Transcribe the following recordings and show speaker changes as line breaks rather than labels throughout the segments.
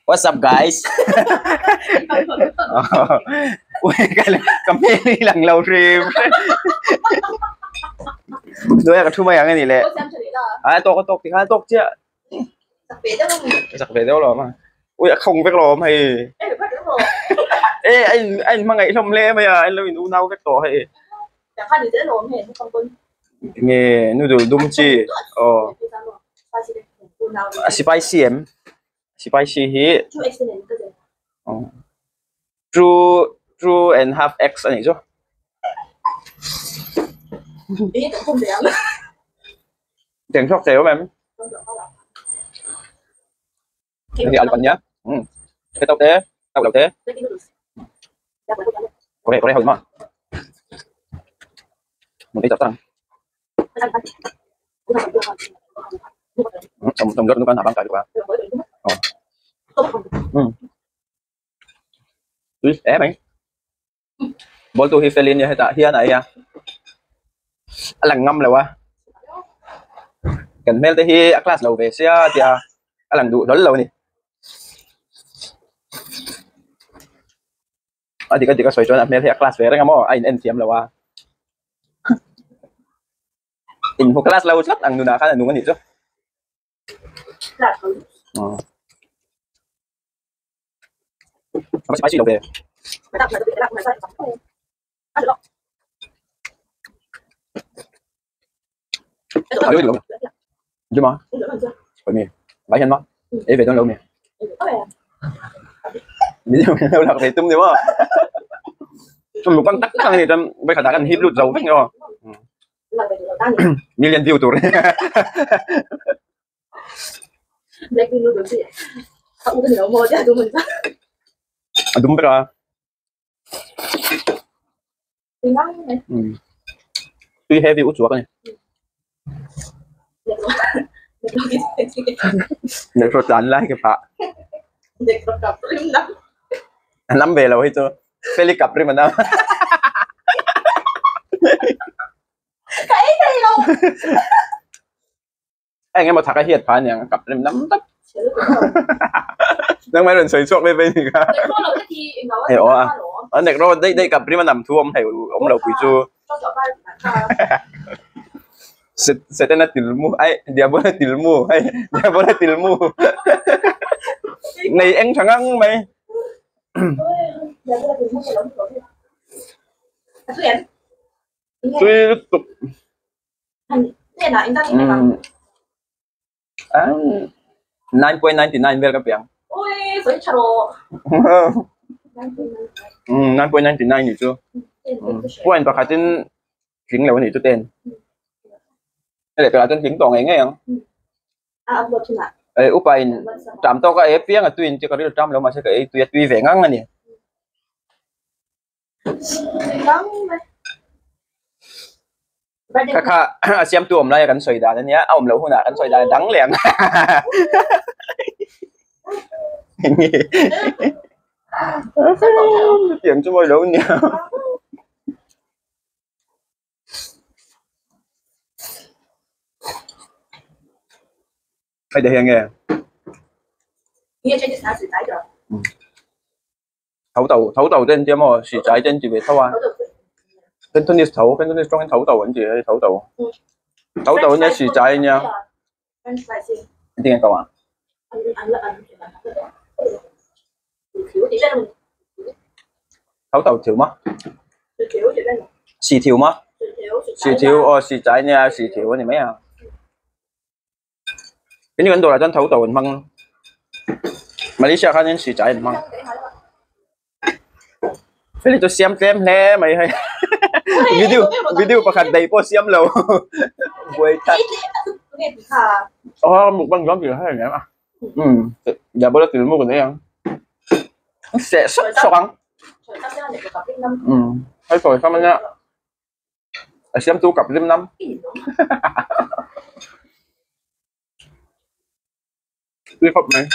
What's up guys? Ka hmel hi lang lo hrim hrim. Hnuaiah ka thu mai ang a ni le. A tawk a tawk tikhan a tawk chiah. Zak ve deuh alawm a. Ui a khawng vek alawm hei. E a in a in hmangaih hlawm hle mai a, an lo in unau vek tawh hei. Nge noodle dum chi aw a spicy em spicy hi aw two two and half x a nih chu. Teng chhuak thei awm em? Hei hi alu kan nia. Umm te tauh te tauh lo te. Kore kore ho ma. Mun ei chak tak ang. Umm tom tom nu kan ha bang kai bawk a. Aw. Umm. Tui hle mai. Ball tu hi felin nia hetah hian a ei a a lang ngam lo a kan hmel te hi a class lo ve sia tia a lang duh hlawl lo a ni a dik a dik a sawi chuan a hmel hi a class ve reng a maw a in en thiam lo a inhmu class lo tlat ang nunah khan a nung a nih chu. Spicy lo ve. Đúng không? Bởi vì bánh ăn mà. Ấy về đâu lâu nè. Ví dụ đâu là về tum đúng không? Trong một con tắc thằng này trong bây giờ đã gần hít lụt dầu vách rồi. Million view tur. A dum ber a. Tui heavy u chuak a ni. Nekro tlan lai ka phah. A nam ve lo hi chu. Feli kap rim a nam.
Ka ei thei lo.
Eng emaw thak a hiat phah aniang a kap rim nam tak. Nang mai rawn sawi chhuak ve vei ni kha. Hei aw a. A nek ro daih daih kap rim a nam thu awm thei awm lo pui chu. Setana tilmu ai diabola tilmu hei diabola tilmu nei eng tha ngang mai. Tui lutuk. 9.99 vel ka piang. 9.99 ni chu. Point pakhatin tling lo a nih chu ten. Hei leh tunah chuan tling tawh ngei ngei ang. Ei upa in ṭam tawk a ei apiang a tuiin chu ka ril ṭam lo mahse ka ei tui a tui ve ngang a ni. Kha kha a siamtu awm laia kan sawi dan ania a awm loh hunah kan sawi dan a dang leh ang. Tiang chu mawi lo nia. Hei te hian nge? Tho tau tho tau te an tia maw si chai te an ti ve tho a Cantonese tho Cantonese tawngin tho tau an ti hei tho tau tho tau ania si chai ania engtin nge ka awm Tho tau thiu maw si thiu maw si thiu aw si chai ania si thiu a ni mai a. Tin kan dawrah chuan tho to an hmang Malaysia khanin si chai an hmang hei chu siam tlem hle mai hei video video pakhat daih pawh siam lo buai thlak aw mukbang zawng tih hei nen a um diabola til mu kan ei ang seh sawk sawk ang um hei sawi sam ania. A siamtu kap rim nam. Tui khawp mai.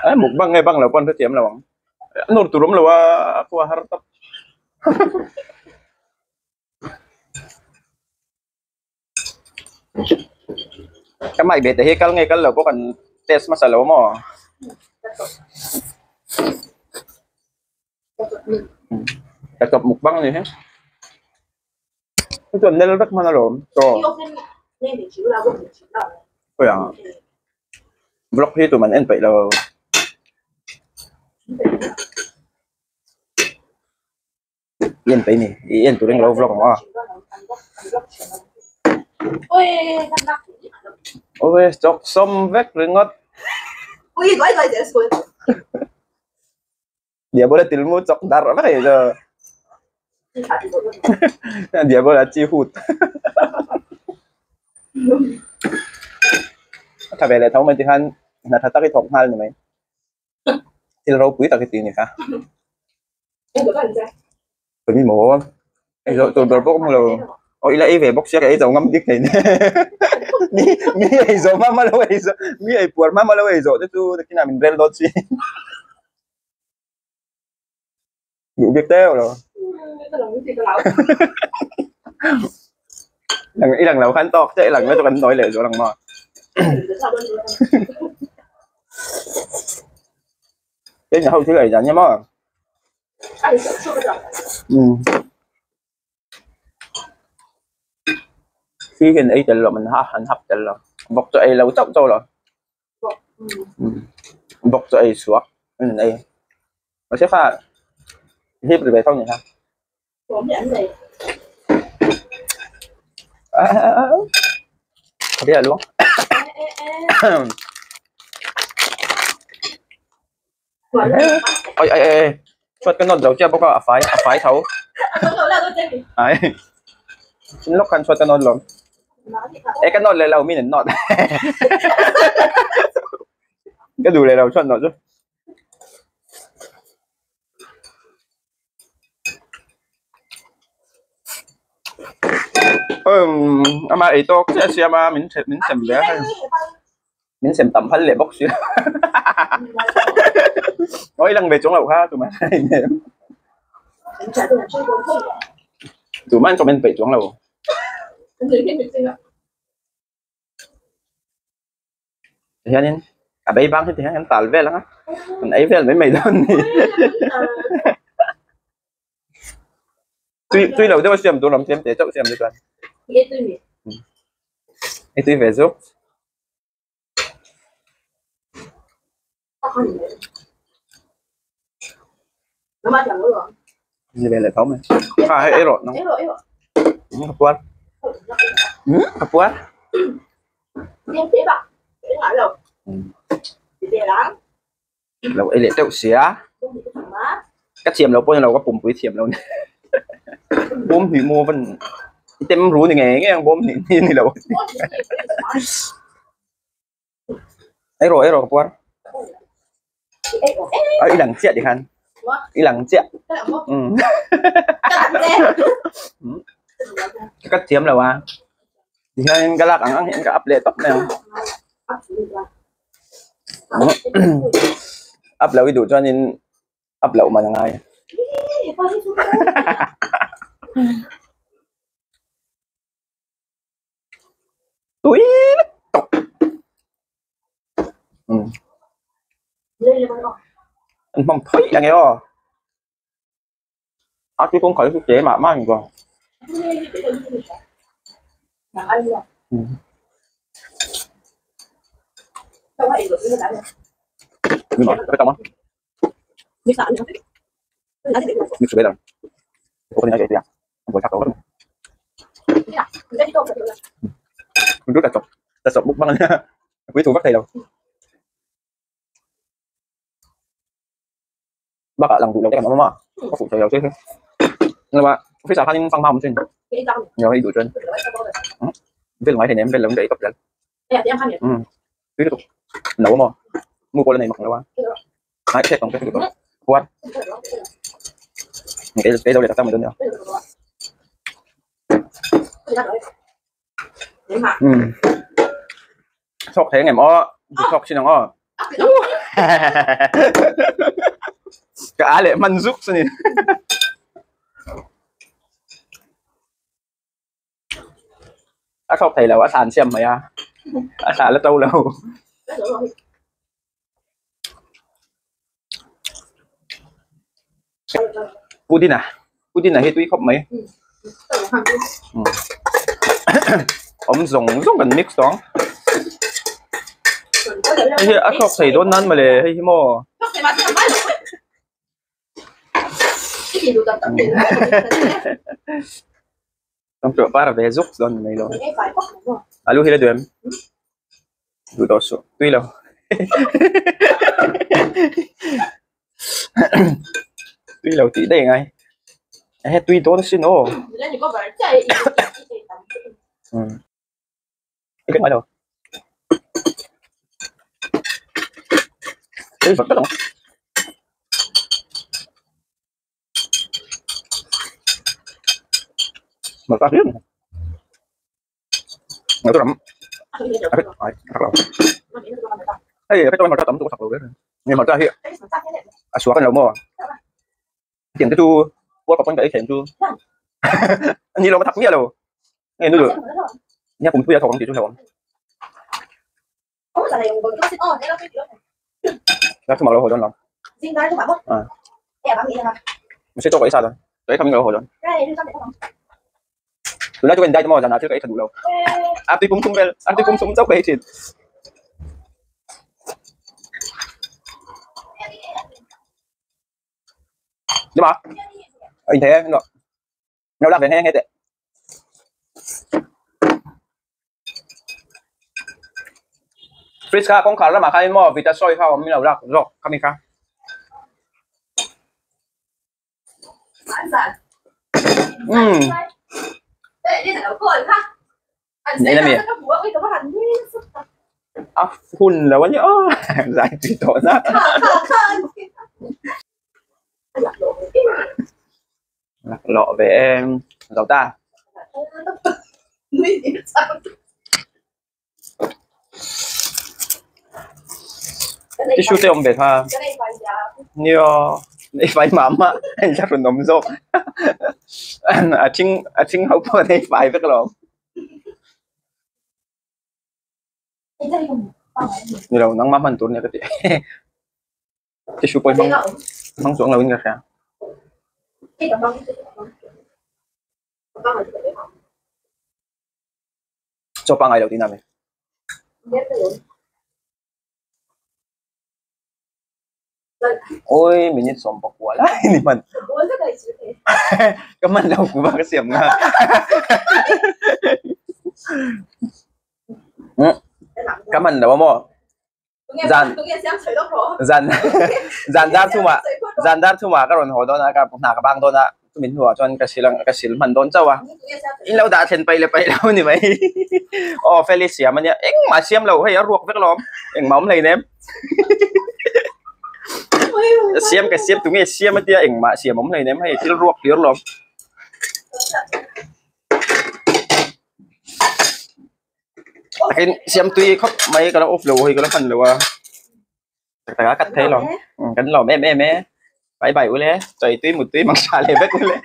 Ai mukbang nge bang lo pawn hrethiam lo ang. A nur tur awm lo a khua har tawp. Ka mic ve te hi kal nge kal lo pawh kan test hmasa lo maw? Ka chawp mukbang a ni hi. Chu chuan nel vek hman alawm chaw. Khawi ang vlog hi tum an en peih lo. I en peih ni i en tur englo vlog ang aw. Awe chawk sawm vek ringawt. Diabola tilmu chawk darh vek ei chu. Diabola chi hut. A tha ve leh tho mai tikhan hna tha tak i thawk nghal ni mai. Thil ropui tak i ti ni kha. Ka ni maw? Ei zawh tur ber bawk a hmu lo. Aw ila ei ve bawk sia ka ei zo ngam dik thei nia. Mi mi ei zawh hma hma lo ei zawh mi ei puar hma hma lo ei zawh te chu nakinah min rel dawn si. Duh bik teuh lo. I lang lo khan tawk chiah i lang na chu kan nawi leh zual ang maw. Keini ho thil ei dan nia maw. Khi hian ei tel lo an ha an hap tel lo bawk chu ei lo chauh chauh lo bawk chu ei chhuak an ei mahse kha hip ri ve tho ni kha a luang Oi oi oi chuan ka nawt zo chiah bawk a a fai a fai tho ai chin lawk khan chuan ka nawt lo e ka nawt leh lo min an nawt ka duh leh lo chuan nawt chu. Ama ei tawk chiah a siam a min min sem ve a hei min sem tam phal leh bawk si aw i lang ve chuang loh kha tumah tumah an comment peih chuang lo. Hianin a bei bang hi ti hian kan tal vel ang a kan ei vel mai mai dawn ni tui tui lo deuh a siam tur lam tlem te chauh siam te chuan ei tui ve zuk. Ni ve leh tho mai kha hei ei rawh nang ka puar ka puar lo ei leh teuh sia ka thiam lo pawh ni lo ka pumpui thiam lo ni bawm hnih maw van i tem ru ni ngei ngei ang bawm hnih ni ni lo Ei rawh ei rawh ka puar a i lang chiah tikhan i lang chiah ka thiam lo a tihianin ka lak ang ang hian ka up leh tawp mai ang up loh i duh chuanin up loh man a ngai. Tui lutuk an hmang thawi ang e aw a chu kawngkhar chu che mah mah a ni bawk Rất là chọc ta chọc bút băng nha quý thủ bắt thầy đâu bác ạ lòng tụ đầu cái mà có phụ thầy đầu chứ nhưng mà phía sau hắn phăng mong trên nhớ đi đuổi trên bên ngoài thì ném bên lớn để cập nhật ừ tiếp tục nấu mà mua cô lên này mặc nấu á hai cái còn cái được quan cái đâu để đặt sang mình nữa ừ sọc thế ngày mò sọc xin nó cả lệ man rúc xin a sọc thầy là a than siam mai a A thlah la to lo. Pudina pudina hi tui khawp mai. Awm zawng zawng kan mix tawng. Hei hi a thawk thei dawn nan mawle hei hi maw. Kan tlawh par ve zuk dawn mai lo. Alu hi la duh em? Duh tawh suh. Tui lo. Tui lo tih daih ngai. Ehe tui dawn asin aw. Cái ngoài đâu cái vật đó mà ta biết mà tôi làm Hey, cái tôi mà ta tắm tôi thật rồi nhưng mà ta hiện à xóa cái đầu mò tiền cái chu qua có con cái tiền chu như là thật nghĩa rồi nghe nó được nha cũng tôi thòng thì chú thòng ra chú mặc đồ hồi đó à mình sẽ cho cái sao rồi đấy không ngờ hồi đó tụi nó cho mình đây mà là cái thật đủ lâu à tôi cũng không à tôi cũng sống dốc cái chuyện nhưng mà anh thấy nó nó làm về hết hết đấy fridge kha kawngkhar lamah khan in maw vita sawi kha awm in lo lak zawk kha mi kha umm nei na mi a hun lo a nia aw zai tui tawh na lawh ve em zo ta. Tissue te awm ve kha nia nei fai mah mah a in thlahrun awm zawk a thing a thing ho pawh nei fai vek alawm ni lo nangmah hman tur nia ka ti tissue pawh hi hmang hmang chuang lo in ka hria. Chaw pangai lo tihna a ni. Oi minute 19 lai ni hman. Ka hman lo ku ba ka siam nga. Ka hman lo a maw? Zan zan zan dar thumah zan dar thumah ka rawn haw dawn a ka hna ka bang dawn a chumi hnuah chuan ka sil ang ka sil hman dawn chauh a in lo dah thlen paih leh paih lo ni mai aw feli siam ania engmah siam lo hei a ruak vek alawm engmah awm hleinem siam ka siam tunge siam atia engmah siam awm hleinem hei thil ruak hlir alawm. Takin siam tui khawp mai ka lo off lo hei ka lo hman lo a tak tak a cut thei lo kan lawm em em e bye bye ule chawi tui mut tui mang tha leh vek ule.